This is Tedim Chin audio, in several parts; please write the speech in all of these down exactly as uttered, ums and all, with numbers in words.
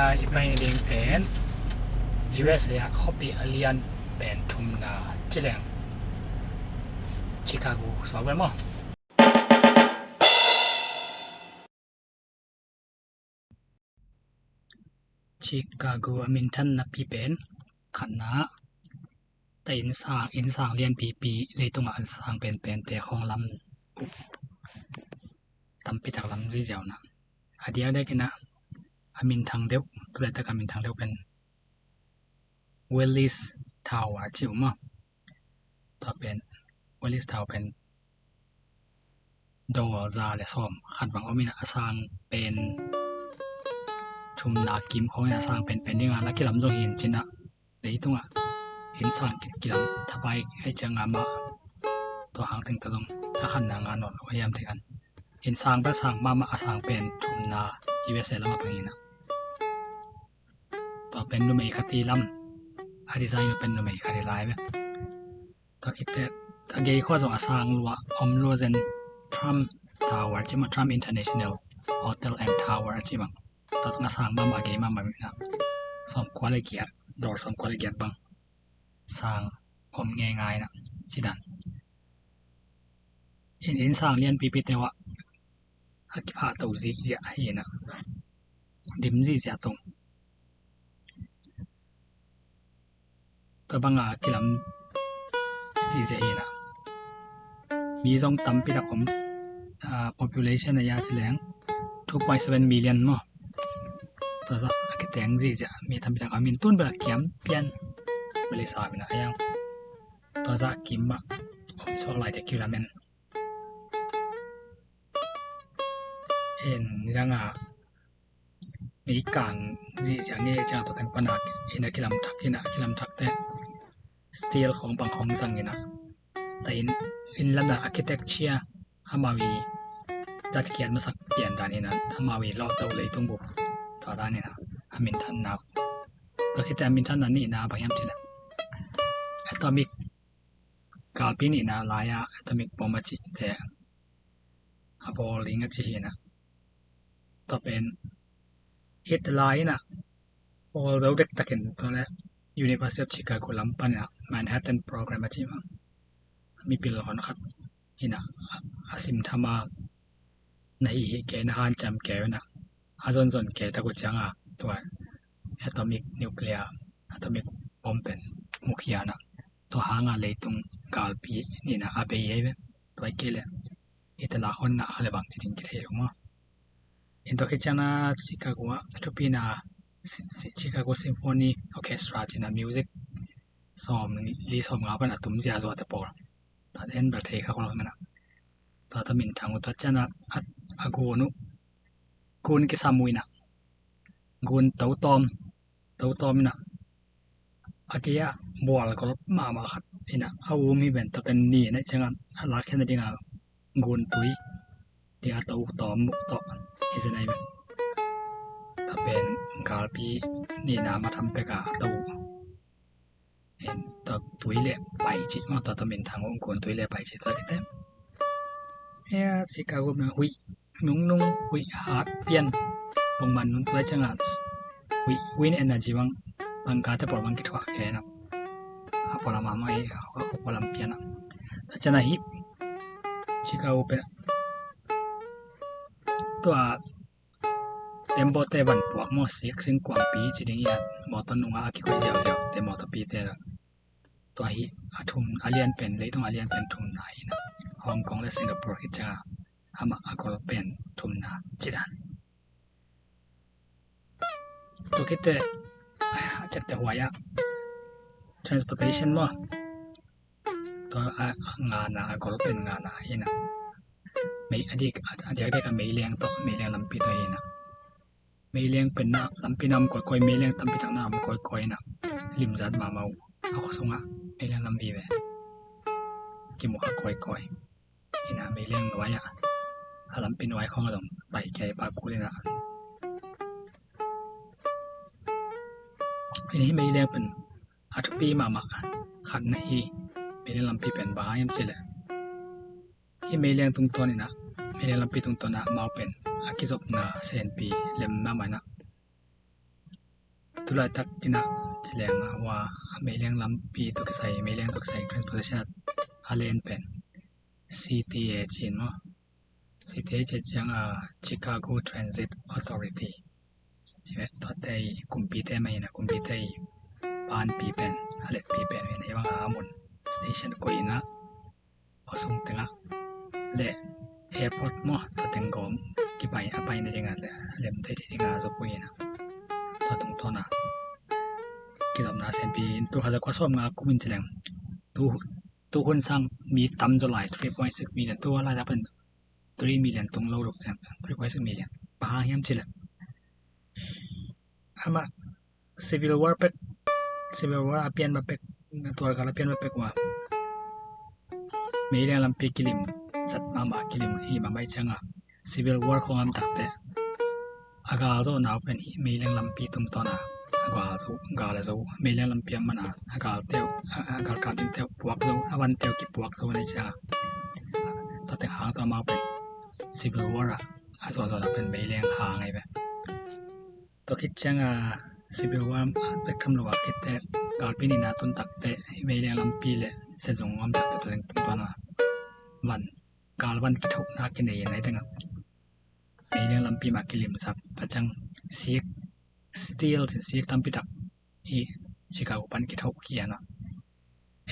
I pai ding pen U S A ah khuapi a lian pen thumna ci leng Chicago suak ve maw? Chicago a minthanna pi pen khatna, ta innsang, innsang lianpipi, leitungah a sang penpente khawng lam uh tampi tak lam ziauziau na. A diakdiak in ah a minthang deuh, tu laitak a minthang deuh pen Willis Tower ci uh maw. Tua pen Willis Tower pen dollar za le sawm khat bang om in ah, a sang pen thumna kim khawng in ah, a sang penpen ding a la kilam zong hi in cin ah, leitungah innsang kilam thapai ahih ciangin amah tua hang teng tawh zong a khanna nga nawn lo hiam thei khan. Innsang bel sang mahmah, a sang pen thumna U S A lamah bang hi in ah. Tua pen numei khat hi lam, a design uh pen numei khat hi lai ve. Tua khit teh a gei khua zong a sang lua om lua zen, Trump Tower ci maw, Trump International Hotel and Tower ci bang. Tua zong a sang mahmah, a gei mahmah in ah, sawmkua le giat, dollar sawmkua le giat bang sang om ngeingai in ah, ci dan. In, innsang lianpipite uh ah a kiphah to ziahziah hi in ah, dim ziahziah to. Tua banga kilam ziahziah hi in ah, mi zong tampi tak om, ah, population a ya ci leng two point seven million maw. Tua zah a kiteng ziahziah mi tampi tak om in, tun bel a kiam pian, bel i sa bina a yang. Tua zah kim mah om suak lai teh kilam en. En, nidang a mei kang ziahziah ngei ciang tua teng pan a in a kilam thak in ah, kilam thak teh steel khawng bang khawng zang in ah, ta in, inn lam a architecture, amau i zatkhiat masak pian dan in ah, amau i lawhto leitung bup, tua dan in ah a minthanna. Tua khit teh a minthanna nihna bang hiam cih leh, atomic, galpi nihna lai-a atomic bomb a cihte a bawl ding a ci hi in ah. Tua pen Hitler in ah bawl zo dektak in, tua leh University of Chicago lam pan in ah Manhattan Program a ci mah, mipil hon khat in ah a, a sim tham a, na hih hih kei, na hanciam kei in ah, a zonzon kei tak uh ciang a, tua atomic nuclear, atomic bomb pen mukhia in ah, tua hang a leitung galpi nihna a bei ei ve. Tua hi kei leh Hitler khawng ngah kha leh bang ci ding kithei lo maw. In tua khit ciang a Chicago ah a thupina, si-, si-, Chicago Symphony Orchestra ci in ah music sawmli sawmnga pan a tum ziahziah te pawl, tua en bel thei kha kholak in ah, tua tua minthang uh. Tua ciang a, a, a gun uh, gun kisam uh in ah, gun to tawm, to tawm in ah, a kei ah bual gol mahmah khat in ah a um hi ven. Tua pen ni na ciang a, a lakkhiatna ding a gun tui ding a to tawm uh tawh hi zen ahi ven. Tua pen galpi nihna ma tham pek a a to uh. En, tua tui le pai ci maw, tua tua minthang uh gun tui le pai ci, tua khit teh, e, Chicago mi huih nungnung, huih hat pian, pongman nung, tua ciang a huih, wind energy bang, tangka te pawl bang kithuah kei in ah, a pawl a mahmah hi, a pawl lam pian ah. Tua ciang a hih Chicago pen tua tembaw te van puak maw, sik singkuangpi ci ding hi a, mawtaw nung a kikoih ziauziau te, mawtawpi te. Tua hi a thum, a lian pen, leitung a lian pen thumna hi in ah, Hong Kong le Singapore khit ciang a amah a gol pen thumna ci dan. Tua khit teh a ciapteh huai ah transportation maw, tua a ngana, a gol pen ngana hi in ah, mei a dik, a, a diakdiak a meileng tawh, meileng lampi tawh hi in ah, meileng pen na lampi na om kawikawi, meileng tampi tak na om kawikawi in ah, limzat mahmah uh. A khua sungah meileng lam vive kimu kha kawikawi in ah, meileng nuai ah, a lampi nuai khawng a zong pai kei pa kul in ah. In hih meileng pen a thupi mahmah khat na hi, meileng lampi pen bang hiam cih leh, hih meileng tungtawn in ah, meileng lampi tungtawn ah amau pen a kizopna senpi lem mahmah in ah, Tulaitak in ah ci leng ah, hua meileng lampi tawh kisai, meileng tawh kisai transportation a lian pen C T A ci in maw. C T A ci ciang a, Chicago Transit Authority ci ve. Tuate i kumpite mah in ah, kumpite i panpi pen, a letpi pen ve, hih bang a mun station koih in ah, khua sung teng ah le airport maw, tua teng gawm kipai, a pai nading a le a lem thei thei ding a zop uh hi in ah, tua tungtawn a kizopna siampi in, tu kha za kua sawm nga kum in ci leng, tu, tu hun sang mi tam zaw lai, three point six million, tu a lai dak pen three million tung lo ruk ciang, three point six million. Bang hang hiam ci leng, amah Civil War pek, Civil War a pian ma pek, tualgal a pian ma pek uh a, meileng lampi kilim zat mahmah, kilim hi mahmah ciang a, Civil War khong a om takte a gal zawhna uh pen hih meileng lampi tungtawn a, a gal zo, gal a zo, meileng lampi a man a, a galte uh, a, a galkap dingte uh puak zo, a vante uh kipuak zo na hi ciang a, tua teng hang tua amau pen Civil War a, a zawhzawhna pen meileng hang ahi ve. Tua khit ciang a, Civil War a bek tham lo a khitte, galpi nihna tun takte, meileng lampi le sezong om takte, tua teng tungtawn a van, gal van kithohna kinei in, a hi teng a meileng lampi mah kilimsak, tua ciang sik, steel sik tampi tak i Chicago pan kithoh khia in ah,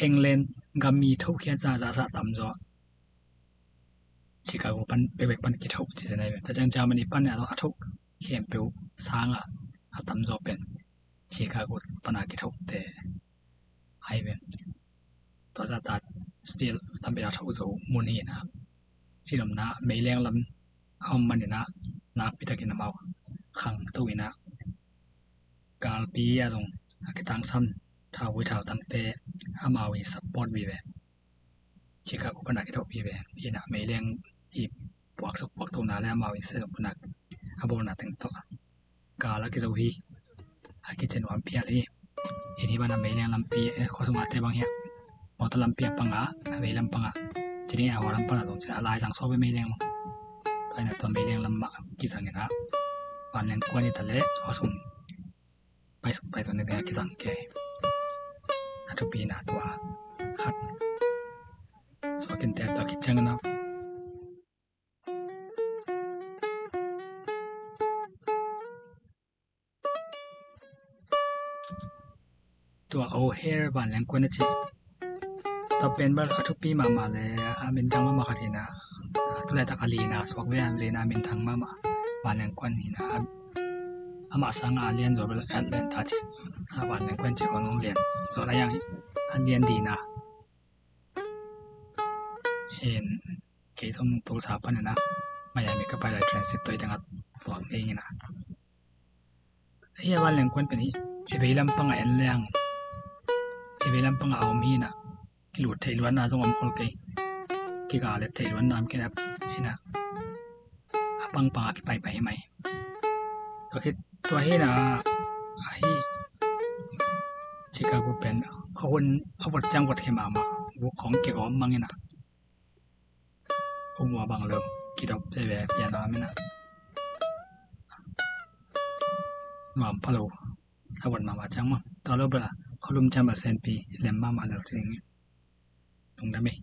England gam mi thohkhiat zahzah sa tam zaw Chicago pan bekbek pan kithoh ci zen ahi ve. Tua ciang Germany pan a thoh khempeuh sang a, a tam zaw pen Chicago pan a kithohte ahi ve. Tua zahta steel tampi tak a thoh zo mun hi in ah, ci nopna meileng lam a om man in ah, nakpi takin amau khangto in ah, galpi a zong a kitangsam thauvui thautangte amau i support vive, Chicago pan a kithoh vive. In ah meileng i puaksuk puaktona le amau i sezong pan a, a bawlna teng tawh gal a kizo hi, a kici nuam phial hi. In hih bana meileng lampi, eh, khua sung a te bang hiah mawtaw lampi a pang a, a vei lam pang a, ci ding a, hua lam pan a zong ci a, a laizang suak ve meileng lo. Tua in ah tua meileng lam mah kizang in ah, vanleng kuan i ta leh khua sung paisuk paito ni ding a kizang kei. A thupi na tua khat suak in te, tua khit ciang in ah tua O'Hare vanleng kuan a ci. Tua pen bel a thupi mahmah le a minthang mahmah khat hi in ah, a tulaitak a lina suak ve, a lina minthang mahmah vanleng kuan hi in ah, amah sanga a lian zaw bel Atlanta ci a vanleng kuan ci khong lian zaw lai ang hi, a lian dina. Hin kei zong Tulsa pan in ah Miami ka pai lai transit tawh i teng a tuak ding in ah. Hih a vanleng kuan pen hih i vei lam pang a en leng, i vei lam pang a om hi in ah, kilut theih luatna zong om khol kei, kiga let theih luatna om kei in ah, a pangpang a kipaipai hi mai. Tua khit tua hi in ah, ahi Chicago pen khuahun a vot ciang vot khia mahmah, vuk khong kigawm mang in ah, um ua bang lo kidop te ve, pian a min a nuam pha lo a vot mahmah ciang maw. Tua lo bel a khualum ciang bel senpi lem mahmah lo ci ding. Lungdam ei.